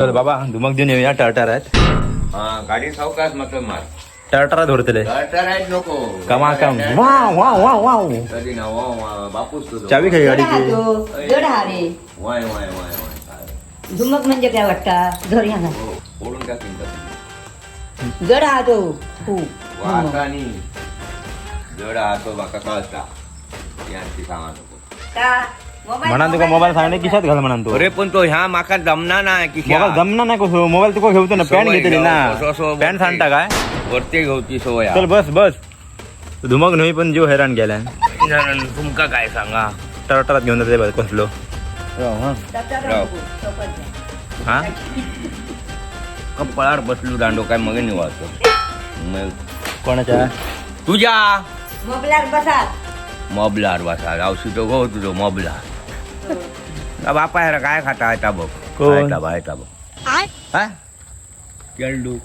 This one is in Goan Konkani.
चल बाबा, धुमक देऊन येऊया टरटरात. हा, गाडी सावकाश मतलब मार. टरटरात धरतले. टरटरात नको. कमा कम वा वा वा वा. कधी ना वा वा बापूस तुझो. चावी खाई जड हा गाडीची. तो, जड हा रे. वाय वाय वाय वाय. धुमक म्हणजे काय वाटता? धर ह्या. हो, ओढून टाकीन तसं. जड हा तो खूप. वाचा नी जड हा तो बाका कळता यांची सांगा नको. का मोबाईल? म्हणा तुका मोबाईल सांगणे खिशात घाल म्हणान तू. अरे, पण तो ह्या माका जमना ना की. मोबाईल जमना नाही कसो? मोबाईल तुका घेवतो ना, पॅन्ट सवय घेतली ना. असं- असं पॅन्ट सांगता काय? वरती घेवची सवय हा. चल, बस बस. धुमक न्हय पण जीव हैराण गेला. तुमका काय सांगा. टरटरात घेऊन जाते बघ कसलो. राव. हा. कपाळावर बसलो दांडो काय मग निवाळतो मग. कोणाच्या? तुझ्या. मोबाईलार बसा. मबलार बसा गावशी तो गो तुझो मबलार. का बापा ह्याला काय खाता? आयता बघ. कोण? आयता बघ, आयता बघ. हा चेंडू.